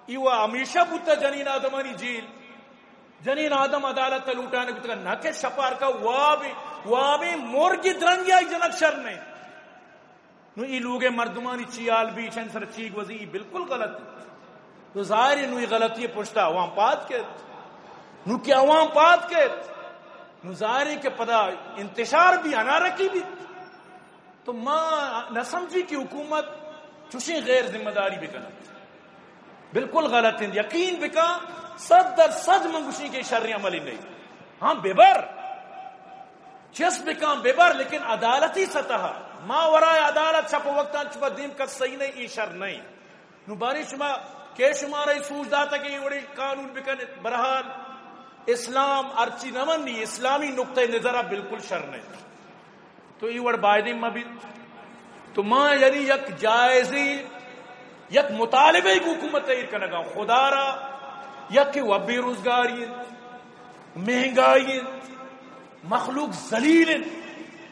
ای وہ ہمیشہ بوتا جنین آدمانی جیل، جنین آدم عدالت لوٹانے بوتا، نہ کہ شپار کا واب، واب مرگ درنگی آئی جنک شر نہیں۔ نو ای لوگ مردمانی چی حال بی، چند سر چی گوزی، ای بالکل غلط۔ تو ظاہر ہے نو ای غلطی پشتا عوام پاد کت۔ نو کہ عوام پاد کت، نو ظاہر ہے کہ پدا انتشار بی، انارکی بی۔ تو ما نہ سمجھی کہ حکومت چوشیں غیر ذمہ داری بکنت۔ بالکل غلط انت۔ یقین بکن، صد در صد من گوشیں کہ شریں عملی نہیں۔ ہاں، ببر، چست بکن، ببر، لیکن عدالتی سطح، ما ورائے عدالت شپ وقت چپ دیم کس صحیح نہیں، ای شر نہیں۔ نو باریں شما کہ شمارا ای سوج داتا کہ ای وڑیں قانون بکن، برحال اسلام ہرچی نہ منی، اسلامی نقطہ نظرا بالکل شر نہیں۔ تو ای وڑ بایدیں مہ بیت۔ تو ما یعنی یک جائزی، یک مطالبہ ای حکومت ایر کنگا، خدا را، یک کہ و بے روزگاری انت، مہنگائی انت، مخلوق ذلیل انت۔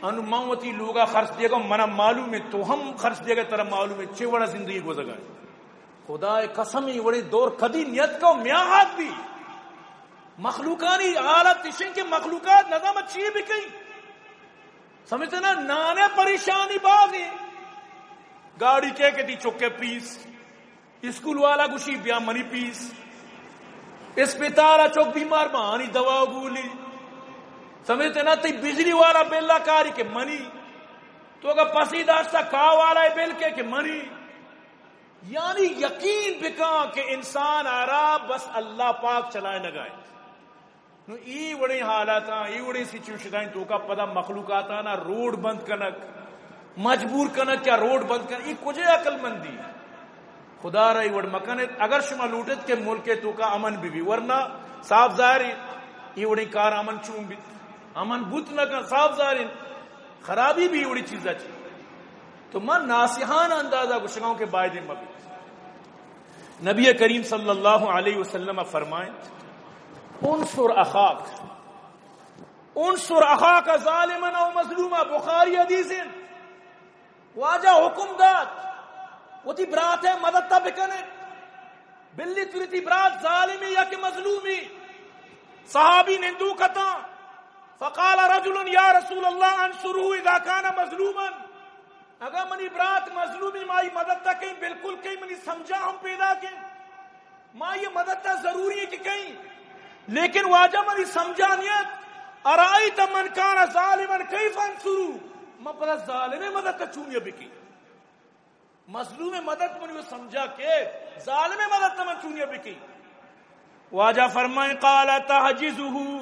انو من وتی لوگا خرچ دیگا، منا معلوم ہے، تو ہم خرچ دیگا، ترا معلوم ہے چے وڑا زندگی گزگا ہے۔ خدا قسم، ای وڑیں دور کدی نیت کو میاہات بی۔ مخلوقانی حالت اشیں کہ مخلوقات نظام چی بکئی۔ سمجھتے نا، نانے پریشانی بازیں۔ گاڑی کے کہ تی چکے پیس، اسکول والا گوشی بیا منی پیس، اسپتال چک بیمار بہانی دوا و گولی۔ سمجھتے نا، تی بجلی والا بلا کاری کہ منی، تو اگر پسی داشتا کا والا بل کے کہ منی۔ یعنی یقین بکن کہ انسان آرا بس اللہ پاک چلائے نگائے۔ نو ای وڑیں حالاتاں، ای وڑیں سچویشناں توکا پدا مخلوقاتانا روڈ بند کنگ، مجبور کنگ کہ روڈ بند کنگ، ای کجے عقل مندی؟ خدا را ای وڑ مکنت۔ اگر شما لوٹت کہ ملک توکا امن بی بی، ورنہ صاف ظاہر ہے ای وڑیں کار امن چون بیت؟ امن بوت نہ کن، صاف ظاہر ہے خرابی بی ای وڑیں چیزا چی۔ تو من ناصحانہ اندازا گوشگاؤں کہ بایدیں مبیت۔ نبی کریم صلی اللہ علیہ وسلم فرمائیں، انصر اخاک، انصر اخاک ظالما او مظلوما، بخاری حدیث انت۔ واجہ حکم دات، وتی برات ء مدد ء بکنے۔ بلی تری تی برات ظالمی یا کہ مظلومی؟ صحابی نندوک اتاں۔ فقال رجل یا رسول اللہ انصره اذا کان مظلوما۔ اگاں منی برات مظلومی، ما آئی مدد ء کئیں، بالکل کئیں، منی سمجھا ہم پیدا کئیں۔ ما آئی مدد ء ضروری ہے کہ کئیں۔ لیکن واجہ منی سمجھا نیت، ارائیت من کان ظالما کیف انصره؟ ما پدا ظالم مدد ء چونیا بکیں؟ مظلوم مدد منی وہ سمجھا کہ ظالم مدد من چونیا بکیں؟ واجہ فرمائیں، قال تحجزه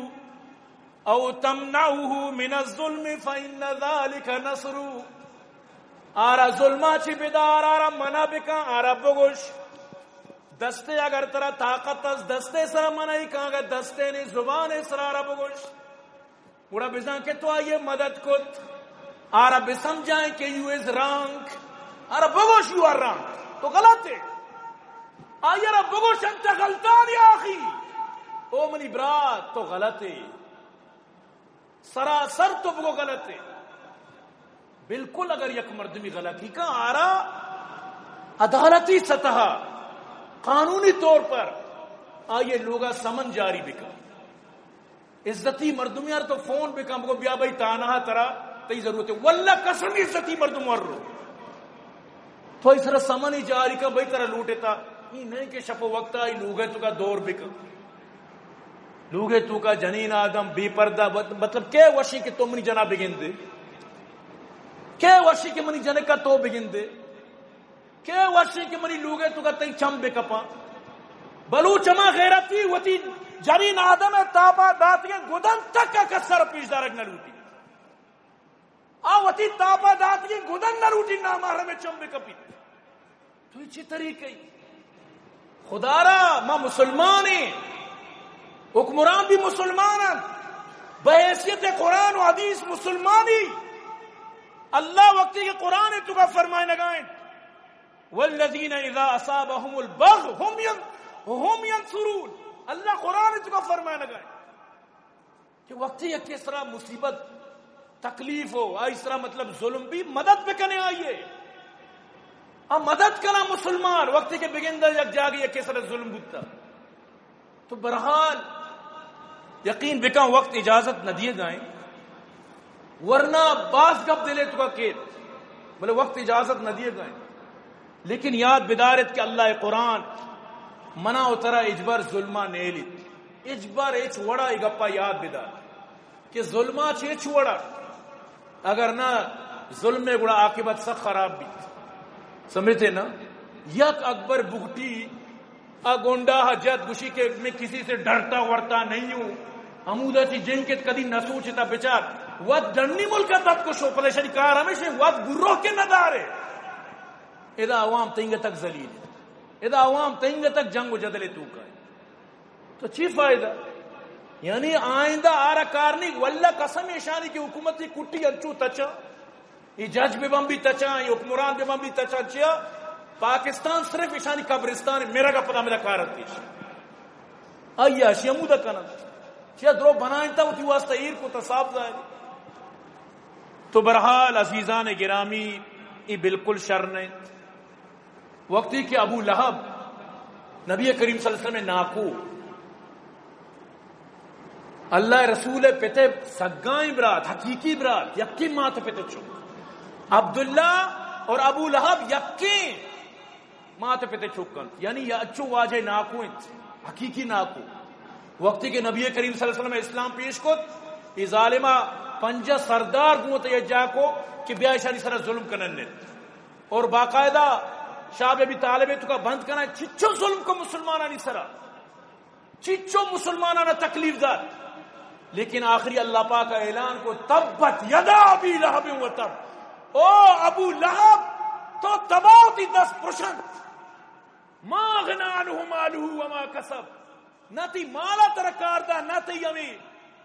او تمنعه من الظلم فإن ذلك نصر۔ آرا ظلما چی بدار، آرا منع بکن، آرا بگوش۔ دستے اگر ترا طاقت است، دستے سرا منعی کن، اگر دستے نی زبان سرا آرا بگوش۔ گڑا بزاں کہ تو آئی ء مدد کت، آرا بسمجھائیں کہ you is wrong، آرا بگوش you are wrong، تو غلط ہے۔ آئی را بگوش انت غلطان یا اخی، او منی برات تو غلط ہے، سراسر تو بگو غلط ہے۔ بالکل اگر یک مردمی غلطی کا، آرا عدالتی سطح، قانونی طور پر آئی لوگا سمن جاری بکن۔ عزتی مردم یار تو فون بکن، بگو بیا بھائی تانہا ترا تئی ضرورت ہے۔ واللہ قسم عزتی مردم ور رو۔ تو اس طرح سمنی جاری کن بھائی ترا لوٹے تا۔ یہ نہیں کہ شپ و وقت آئی لوگے تو کا دور بکن۔ لوگے تو کا جنین آدم بے پردہ بت-، مطلب کیا وشی کہ تو منی جنا بگندے؟ کیا وشی کہ منی جنکا تو بگندے؟ کئے وشیں کہ منی لوگے تو کا تئی چم بہ کپاں؟ بلوچ ہما غیرتی وتی جنین آدم ء تاپا داتگیں گدن تک ء کس ء را پیش دارگ نہ لوٹی۔ آ وتی تاپا داتگیں گدن نہ لوٹی نامحرم ء چم بہ کپیت۔ تو چی طریقے؟ خدا را ما مسلمان ہیں، حکمران بھی مسلمان ہیں، بحیثیت قرآن و حدیث مسلمانی۔ اللہ وقتی کہ قرآن تو کا فرمائے نگائیں، والذین اذا اصابهم البغی هم ین-، هم ینصرون۔ اللہ قرآن تو کا فرمائے نگائیں کہ وقتی یک سرا مصیبت تکلیف ہو، آئی سرا مطلب ظلم بھی، مدد بکنے آئیے۔ آ مدد کنا مسلمان، وقتی کہ بگندہ یک جاگے یک سرا ظلم بوتا۔ تو بہرحال یقین بکن وقت اجازت نہ دیے گائیں، ورنہ باز گپ دلے تو کا کیت، بلے وقت اجازت نہ دیے گائیں۔ لیکن یاد بدارت کہ اللہ قرآن منا و ترا اجبر ظلمہ نیلیت، اجبر اچ وڑا ای گپا یاد بدار۔ کہ ظلم ء چہ ہچ وڑا، اگر نہ ظلم ء گڑا عاقبت سخت خراب بیت۔ سمجھتے نا؟ یک اکبر بگٹی ء گونڈا ء جت گوشی کہ میں کسی سے ڈرتا ورتا نہیں ہوں، ہمودا چی جنکت کدی نہ سوچتا بچار، وت ڈنی ملک ء تتک شو، پریشانی کار ہمیشہ وت گروہ کے نہ دارے۔ ادا عوام تنگ تک ذلیل ہے، ادا عوام تنگ تک جنگ و جدل توکا ہے۔ تو چی فائدہ؟ یعنی آئندہ آرا کار نہیں۔ واللہ قسم ایشانی کہ حکومتی کٹی انچو تچا، یہ جج بہ بن بھی تچا، یہ حکمران بہ بن بھی تچا، چیا؟ پاکستان صرف ایشانی قبرستان، میرا کا پتا میرا کار انت۔ آئی اشی ہمودا کنن۔ چیا درو بنائیں تا وتی واسطہ ایر کو تا صاف ظاہر۔ تو بہرحال عزیزان گرامی، یہ بالکل شر نہیں۔ وقتی کہ ابو لہب نبی کریم صلی اللہ علیہ وسلم ناکو، اللہ رسول پتے سگائیں برات، حقیقی برات، یکی مات پتے چو۔ عبداللہ اور ابو لہب یکی مات پتے چک انت، یعنی یا اچو واجہ ناکو انت، حقیقی ناکو۔ وقتی کہ نبی کریم صلی اللہ علیہ وسلم اسلام پیش کت، یہ ظالمہ پنجہ سردار گوت یہ جا کو کہ بیا اشانی سرا ظلم کنن نے۔ اور باقاعدہ شاہ ابی طالب تو کا بند کنا، چچو ظلم کو مسلمانانی سرا، چچو مسلمانانا تکلیف دات۔ لیکن آخری اللہ پاک اعلان کو، تبت یدا ابی لہب و تب، او ابو لہب، تو تباہ، تی دست پرشنت۔ ما اغنی عنہ مالہ وما کسب، نہ تی مالا ترا کار دا، نہ تی ہمیں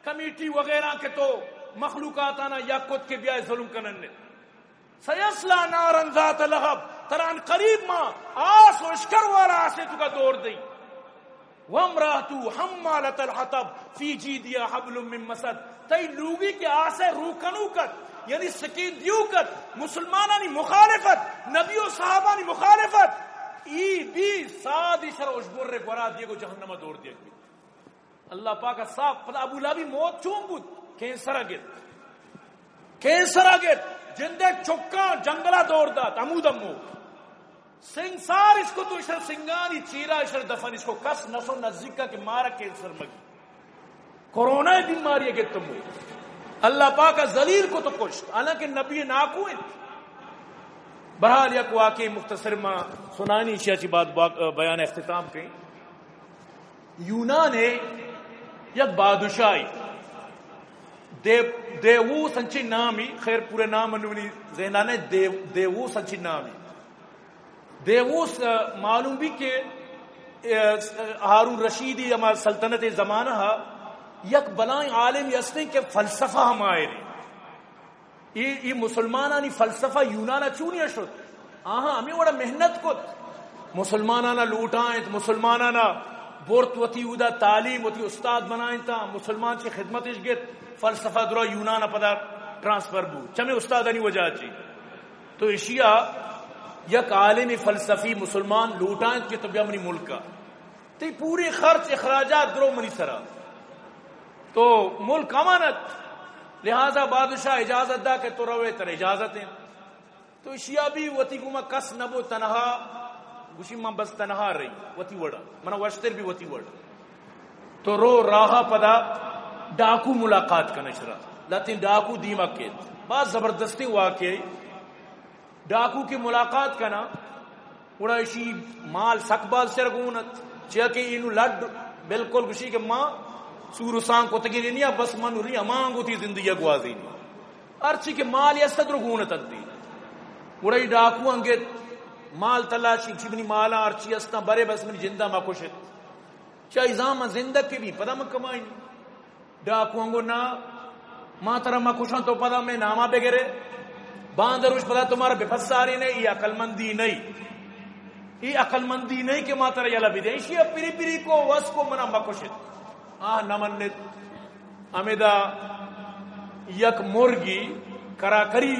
کمیٹی وغیرہ کہ تو مخلوقاتانا یک کت کہ بیائے ظلم کنن نے۔ سیصلی نارا ذات لہب، ترا ان قریب ما آس و اشکر والا آسے توکا دور دئی۔ وامرأته حمالة الحطب، في جيدها حبل من مسد۔ تئی لوگی کہ آسے روکنوک ات، یعنی سکین دیوک ات، مسلمانانی مخالف ات، نبی و صحابانی مخالف ات، ای بی ساد ایشرا اشبر گورا دیگ و جہنم دور دیگ بیت۔ اللہ پاک ء صاف۔ پدا ابو لہبی موت چون بوت؟ کینسر ء گت۔ کینسر ء گت۔ جند ء چکاں جنگل ء دور دات، ہمود ء موت۔ سنگسار اش کت و اشر سنگانی چیرا اشر دفن اش کت۔ کس نسو نزیک ء کہ مارا کینسر مگی۔ کرونا ء بیماری ء گت و موت۔ اللہ پاک ء ذلیل کت و کشت۔ حالانکہ نبی ناکو انت۔ بہرحال یک واقعی مختصر ما سنانی، ایشی ء چی بعد با-، بیان اختتام کئیں۔ یونان ء یک بادشاہے، دے-، دیووس انچیں نامے، خیر پورے نام من منی ذہن ء نہ، دے-، دیووس انچیں نامے۔ دیووس، ء، معلوم بی کہ، ء، ہارون رشید ء ہما سلطنت ء زمانہ ء یک بلائیں عالمے ہستیں کہ فلسفہ ء ماہرے۔ اے، اے مسلمانانی فلسفہ یونان ء چونیا شت؟ آہاں ہمے وڑا محنت کت، مسلمانانا لوٹائینت، مسلمانانا برت وتی اودا تعلیم، وتی استاد بنائینتاں، مسلمان چی خدمتش گت، فلسفہ درا یونان ء پدا ٹرانسفر بوت، چمے استادانی وجہ چی۔ تو ایشیا یک عالم فلسفی مسلمان لوٹائینت کہ تو بیا منی ملک ء۔ تئی پوری خرچ اخراجات درو منی سرا۔ تو ملک امانت، لہذا بادشاہ اجازت دا کہ تو روے، ترا اجازت ہیں۔ تو ایشیا بی وتی گوما کس نبو، تنہا، گوشی من بس تنہا رہی، وتی وڑا، منا وشتر بی وتی وڑا۔ تو رو راہا پدا ڈاکو ملاقات کن اشرا، لہتیں ڈاکو دیما کیت۔ باز زبردستیں واقعے۔ ڈاکو کہ ملاقات کنا، گڑا ایشی مال سک باز شر گون ات، چیا کہ اینو لڈ بالکل گوشی کہ ما سور و سان کتگی نیا، بس من نوری ہمانگو تی زندگی گوازینی۔ ہرچی کہ مال است درو گون ات دی۔ گڑا ای ڈاکو انگت مال تلاشی، چی منی مالا ہرچی استاں برے، بس منی جندا مکشت۔ چہ ای زاں من زندگ کہ بی، پدا من کمائینی۔ ڈاکو انگو نا، ما ترا مکشاں، تو پدا مئے ناما بگرے۔ باند روش پدا تو مارا بپسارینے، ای عقل مندی نہیں۔ ای عقل مندی نہیں کہ ما ترا یلہ بدیں۔ ایشی پری پری کو وس کو منا مکشت۔ آ نہ منت۔ ہمیدا یک مرگی کراکری،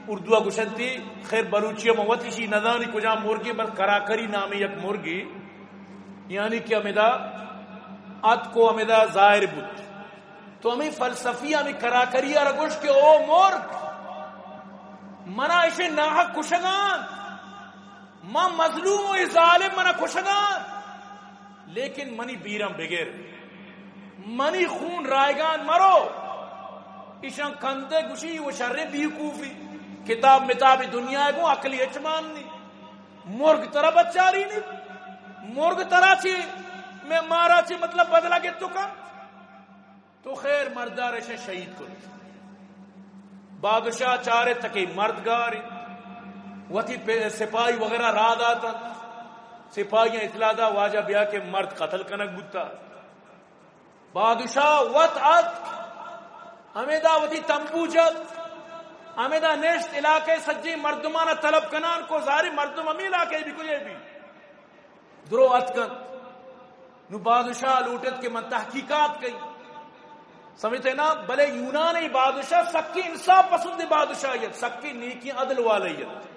اردو ء گوشنتی، خیر بلوچی ء من وت ایشی نزانی کجام مرگی، بل کراکری نامی یک مرگی، یعنی کہ ہمیدا اتک و ہمیدا ظاہر بوت۔ تو ہمیں فلسفی ہمیں کراکری ء را گوشت کہ او مرگ، منا ایشی ناحق کشگان، من مظلوم و اے ظالم منا کشگان، لیکن منی بیرم بگر، منی خون رائگان مرو۔ ایشان کندے گوشی و شر بیوقوفی، کتاب متاب دنیا گوں عقلی اچمان نی۔ مرگ ترا بچاری نی، مرگ ترا چی، میں مارا چی مطلب بدلہ گتو کن۔ تو خیر مردار ایشاں شہید کت۔ بادشاہ چارت کہ مرد گار انت، وتی پہ-، سپاہی وغیرہ راہ داتنت۔ سپاہیاں اطلاع دا واجہ بیا کہ مرد قتل کنگ بوتا۔ بادشاہ وت اتک، ہمیدا وتی تمبو جت، ہمیدا نشت، علاقہ سجیں مردمانا طلب کنان کو، ظاہر مردم ہمیں علاقہ بھی کجے بھی۔ درو اتکنت۔ نو بادشاہ لوٹت کہ من تحقیقات کئی۔ سمجھتے نا؟ بلے یونانی بادشاہ سکی انصاف پسند بادشاہ ات، سکی نیکی عدل والا ات۔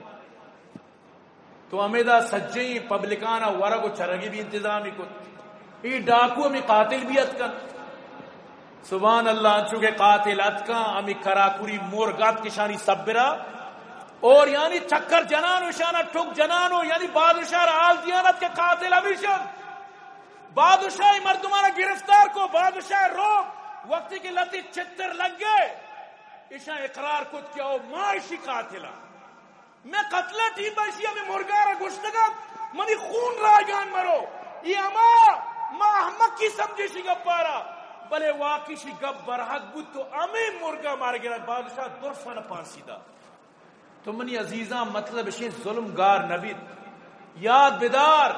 تو ہمیدا سجیں پبلکانا ورگ و چرگی بھی انتظامی کت۔ ای ڈاکو ہمیں قاتل بھی اتکنت۔ سبحان اللہ، انچو کہ قاتل اتکاں، ہمیں کراکری مرگ ات کشانی سبرا، اور یعنی چکر جنانو، شانا ٹک جنانو، یعنی بادشاہ را حال دیانت کہ قاتل ہمیشن۔ بادشاہ مردمانا گرفتار کو، بادشاہ رو، وقتی کہ لتی چتر لگے، ایشاں اقرار کت کہ او ما ایشی قاتل ہاں۔ میں قتل ٹیم ایشی ہمیں مرگارا گشتگت، منی خون رائگان مرو۔ یہ ہما ما احمقی سمجھے شی گپارا، بلے واقعی شی گپ برحق بود تو ہمیں مرگا مار گرا بادشاہ درسان پانسی دا۔ تو منی عزیزاں، مطلب شی ظلم گار نبیت۔ یاد بدار،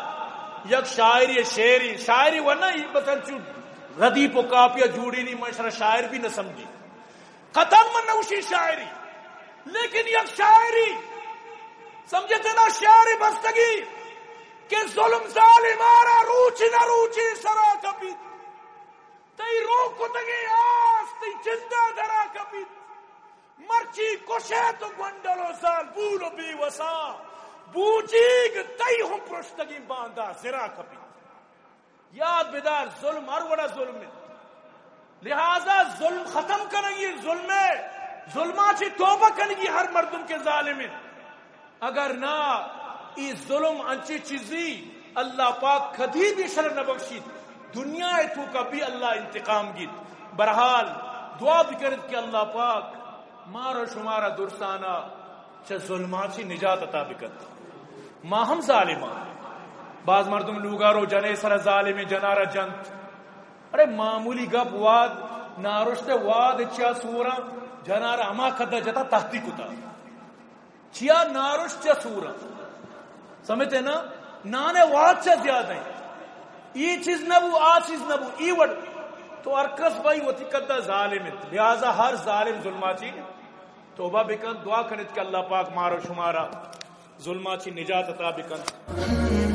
یک شاعری شعری، شاعری ورنہ ای بس انچو ردیف و کاپیا جوڑی نی، من شرا شاعر بھی نہ سمجھی۔ قطعاً من نوشی شاعری۔ لیکن یک شاعری سمجھتے نا، شعر بستگی کہ ظلم ظالمارا روچ نہ روچی سرا کپیت، تئی رو کتگیں آس تئی جندا درا کپیت، مرچی کشے تو گونڈل و زالبول و بے وساں، بوچیگ تئی ہم پرشتگیں باندا زرا کپیت۔ یاد بدار، ظلم ہر وڑا ظلم انت، لہذا ظلم ختم کنگی ظلم ہے، ظلما چی توبہ کنگی ہر مردم کے ظالم انت۔ اگر نہ، ای ظلم انچی چیزی اللہ پاک کدی بھی شر نہ بخشیت، دنیا ء توکا بھی اللہ انتقام گیت۔ بہرحال، دعا بکنت کہ اللہ پاک مارا شمارا درسانا چہ ظلماں چی نجات عطا بکنت۔ ما ہم ظالماں۔ باز مردم لوگا رو جنے سر ظالم جنارا جنت۔ ارے معمولی گپ واد، نارشت واد چیا سوراں جنارا ہما قدر جتا تختی کتا۔ چیا نارشت چہ سورا۔ سمجھتے نا؟ نانے واد چہ زیادہ ہیں۔ ای چیز نہ بو، آ چیز نہ بو، ای وڑ۔ تو ہر کس بھائی وتی قدر ظالم انت۔ لہذا ہر ظالم ظلما چی توبہ بکن، دعا کنت کہ اللہ پاک مارا شمارا ظلما چی نجات عطا بکن۔